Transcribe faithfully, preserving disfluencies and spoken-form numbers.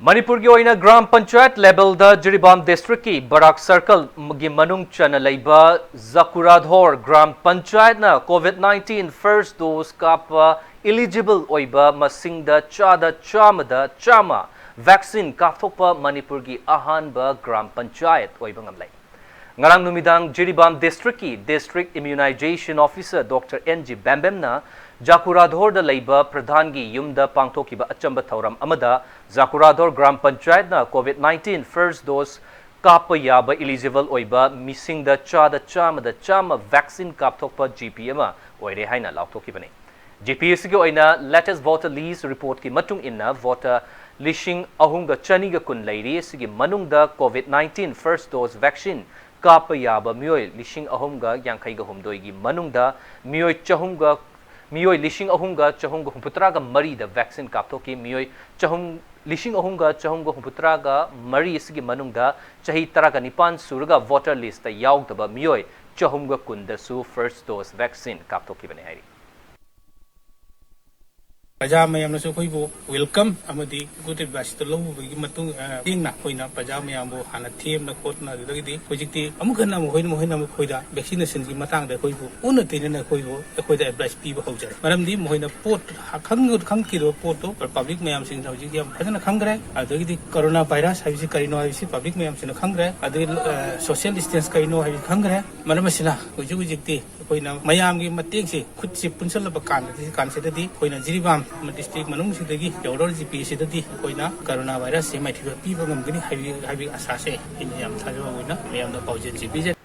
ꯃꯅꯤꯄꯨꯔꯒꯤ ꯑꯣꯏꯅ ꯒ꯭ꯔꯥꯝ ꯄꯟꯆꯥꯌꯠ ꯂꯦꯚꯦꯜꯗ ꯖꯤꯔꯤꯕꯥꯝ ꯗꯤꯁꯇ꯭ꯔꯤꯛꯀꯤ ꯕꯔꯥꯛ ꯁꯔꯀꯜꯒꯤ ꯃꯅꯨꯡ ꯆꯟꯅ ꯂꯩꯕ ꯖꯀꯨꯔꯥꯙꯣꯔ ꯒ꯭ꯔꯥꯝ ꯄꯟꯆꯥꯌꯠꯅ ꯀꯣꯚꯤꯗ ꯅꯥꯏꯟꯇꯤꯟ ꯐꯥꯔꯁ ꯗꯣꯁ ꯀꯥꯞꯄ ꯏꯂꯤꯖꯤꯕꯜ ꯑꯣꯏꯕ ꯃꯁꯤꯡꯗ ꯆꯥꯗ ꯆꯥꯝꯃꯗ ꯆꯥꯝꯃ ꯚꯦꯛꯁꯤꯟ ꯀꯥꯞꯊꯣꯛꯄ ꯃꯅꯤꯄꯨꯔꯒꯤ ꯑꯍꯥꯟꯕ ꯒ꯭ꯔꯥꯝ ꯄꯟꯆꯥꯌꯠ ꯑꯣꯏꯕ ꯉꯝꯂꯦ꯫ ꯉꯔꯥꯡ ꯅꯨꯃꯤꯗꯥꯡ ꯖꯤꯔꯤꯕꯥꯝ ꯗꯤꯁꯇ꯭ꯔꯤꯛꯀꯤ district immunisation officer doctor N G ꯕꯦꯝꯕꯦꯝꯅ ꯖꯀꯨꯔꯥꯙꯣꯔꯗ ꯂꯩꯕ ꯄ꯭ꯔꯙꯥꯟꯒꯤ ꯌꯨꯝꯗ ꯄꯥꯡꯊꯣꯛꯈꯤꯕ ꯑꯆꯝꯕ ꯊꯧꯔꯝ ꯑꯃꯗ ꯖꯀꯨꯔꯥꯙꯣꯔ ꯒ꯭ꯔꯥꯝ ꯄꯟꯆꯥꯌꯠꯅ ꯀꯣꯚꯤꯗ ꯅꯥꯏꯟꯇꯤꯟ ꯐꯥꯔꯁ ꯗꯣꯁ ꯀꯥꯞꯄ ꯌꯥꯕ ꯏꯂꯤꯖꯤꯕꯜ ꯑꯣꯏꯕ ꯃꯤꯁꯤꯡꯗ ꯆꯥꯗ ꯆꯥꯝꯃꯗ ꯆꯥꯝꯃ ꯚꯦꯛꯁꯤꯟ ꯀꯥꯞꯊꯣꯛꯄ ꯖꯤ ꯄꯤ ꯑꯃ ꯑꯣꯏꯔꯦ ꯍꯥꯏꯅ ꯂꯥꯎꯊꯣꯛꯈꯤꯕꯅꯤ꯫ ꯖꯤ ꯄꯤ ꯑꯁꯤꯒꯤ ꯑꯣꯏꯅ ꯂꯦꯇꯦꯁ ꯚꯣꯇꯔ ꯂꯤꯁ ꯔꯤꯄꯣꯔꯠꯀꯤ ꯃꯇꯨꯡ ꯏꯟꯅ ꯚꯣꯇꯔ ꯂꯤꯁꯤꯡ ꯑꯍꯨꯝꯒ ꯆꯅꯤꯒ ꯀꯨꯟ ꯂꯩꯔꯤ꯫ ꯑꯁꯤꯒꯤ ꯃꯅꯨꯡꯗ COVID nineteen first dose vaccine ꯀꯥꯞꯄ ꯌꯥꯕ ꯃꯤꯑꯣꯏ ꯂꯤꯁꯤꯡ ꯑꯍꯨꯝꯒ ꯌꯥꯡꯈꯩꯒ ꯍꯨꯝꯗꯣꯏꯒꯤ ꯃꯅꯨꯡꯗ ꯃꯤꯑꯣꯏ ꯆꯍꯨꯝꯒ, ꯃꯤꯑꯣꯏ ꯂꯤꯁꯤꯡ ꯑꯍꯨꯝꯒ ꯆꯍꯨꯝꯒ ꯍꯨꯝꯐꯨꯇꯔꯥꯒ ꯃꯔꯤꯗ ꯚꯦꯛꯁꯤꯟ ꯀꯥꯞꯊꯣꯛꯈꯤ꯫ ꯃꯤꯑꯣꯏ ꯆꯍꯨꯝ, ꯂꯤꯁꯤꯡ ꯑꯍꯨꯝꯒ ꯆꯍꯨꯝꯒ ꯍꯨꯝꯐꯨꯇꯔꯥꯒ ꯃꯔꯤ ꯑꯁꯤꯒꯤ ꯃꯅꯨꯡꯗ ꯆꯍꯤ ꯇꯔꯥꯒ ꯅꯤꯄꯥꯟ ꯁꯨꯔꯒ ꯚꯣꯇꯔ ꯂꯤꯁꯇ ꯌꯥꯎꯗꯕ ꯃꯤꯑꯣꯏ ꯆꯍꯨꯝꯒ ꯀꯨꯟꯗꯁꯨ ꯐꯥꯔꯁ ꯗꯣꯁ ꯚꯦꯛꯁꯤꯟ ꯀꯥꯞꯊꯣꯛꯈꯤꯕꯅꯤ ꯍꯥꯏꯔꯤ꯫ ꯄ꯭ꯔꯖꯥ ꯃꯌꯥꯝꯅꯁꯨ ꯑꯩꯈꯣꯏꯕꯨ ꯋꯦꯜꯀꯝ ꯑꯃꯗꯤ ꯒꯨꯗ ꯑꯦꯗꯚꯥꯏꯁꯇ ꯂꯧꯕꯒꯤ ꯃꯇꯨꯡ, ꯑ, ꯃꯇꯦꯡꯅ ꯑꯩꯈꯣꯏꯅ ꯄ꯭ꯔꯖꯥ ꯃꯌꯥꯝꯕꯨ ꯍꯥꯟꯅ ꯊꯦꯝꯅ ꯈꯣꯠꯅ ꯑꯗꯨꯗꯒꯤꯗꯤ ꯍꯧꯖꯤꯛꯇꯤ ꯑꯃꯨꯛ ꯍꯟꯅ ꯃꯈꯣꯏꯅ, ꯃꯈꯣꯏꯅ ꯑꯃꯨꯛ ꯑꯩꯈꯣꯏꯗ ꯚꯦꯛꯁꯤꯅꯦꯁꯟꯒꯤ ꯃꯇꯥꯡꯗ ꯑꯩꯈꯣꯏꯕꯨ ꯑꯣꯟꯅ ꯇꯩꯅꯅ ꯑꯩꯈꯣꯏꯕꯨ, ꯑꯩꯈꯣꯏꯗ ꯑꯦꯗꯚꯥꯏꯁ ꯄꯤꯕ ꯍꯧꯖꯔꯦ꯫ ꯃꯔꯝꯗꯤ ꯃꯈꯣꯏꯅ ꯄꯣꯠ ꯈꯪ-, ꯈꯪꯈꯤꯗꯕ ꯄꯣꯠꯇꯣ ꯄꯕ꯭ꯂꯤꯛ ꯃꯌꯥꯝꯁꯤꯡꯅ ꯍꯧꯖꯤꯛ ꯌꯥꯝ ꯐꯖꯅ ꯈꯪꯈ꯭ꯔꯦ꯫ ꯑꯗꯨꯗꯒꯤꯗꯤ ꯀꯣꯔꯣꯅꯥ ꯚꯥꯏꯔꯁ ꯍꯥꯏꯕꯁꯤ ꯀꯔꯤꯅꯣ ꯍꯥꯏꯕꯁꯤ ꯄꯕ꯭ꯂꯤꯛ ꯃꯌꯥꯝꯁꯤꯅ ꯈꯪꯈ꯭ꯔꯦ꯫ ꯑꯗꯨꯗꯒꯤ, ꯑ, ꯁꯣꯁꯤꯌꯦꯜ ꯗꯤꯁꯇꯦꯟꯁ ꯀꯔꯤꯅꯣ ꯍꯥꯏꯕꯁꯤ ꯈꯪꯈ꯭ꯔꯦ꯫ ꯃꯔꯝ ꯑꯁꯤꯅ ꯍꯧꯖꯤꯛ ꯍꯧꯖꯤꯛꯇꯤ ꯑꯩꯈꯣꯏꯅ ꯃꯌꯥꯝꯒꯤ ꯃꯇꯦꯡꯁꯤ ꯈꯨꯠꯁꯤ ꯄꯨꯟꯁꯤꯜꯂꯕ ꯀꯥꯟꯗꯗꯤ, ꯀꯥꯟꯁꯤꯗꯗꯤ ꯑꯩꯈꯣꯏꯅ ꯖꯤꯔꯤꯕꯥꯝ ꯗꯤꯁꯇ꯭ꯔꯤꯛ ꯃꯅꯨꯡꯁꯤꯗꯒꯤ ꯌꯧꯔꯛꯂꯤꯕ ꯖꯤ ꯄꯤ ꯑꯁꯤꯗꯗꯤ ꯑꯩꯈꯣꯏꯅ ꯀꯣꯔꯣꯅꯥ ꯚꯥꯏꯔꯁꯁꯤ ꯃꯥꯏꯊꯤꯕ ꯄꯤꯕ ꯉꯝꯒꯅꯤ ꯍꯥꯏꯕꯒꯤ, ꯍꯥꯏꯕꯒꯤ ꯑꯁꯥꯁꯦ ꯑꯩꯅ ꯌꯥꯝ ꯊꯥꯖꯕ ꯑꯣꯏꯅ ꯃꯌꯥꯝꯗ ꯄꯥꯎꯖꯦꯜꯁꯤ ꯄꯤꯖꯔꯤ꯫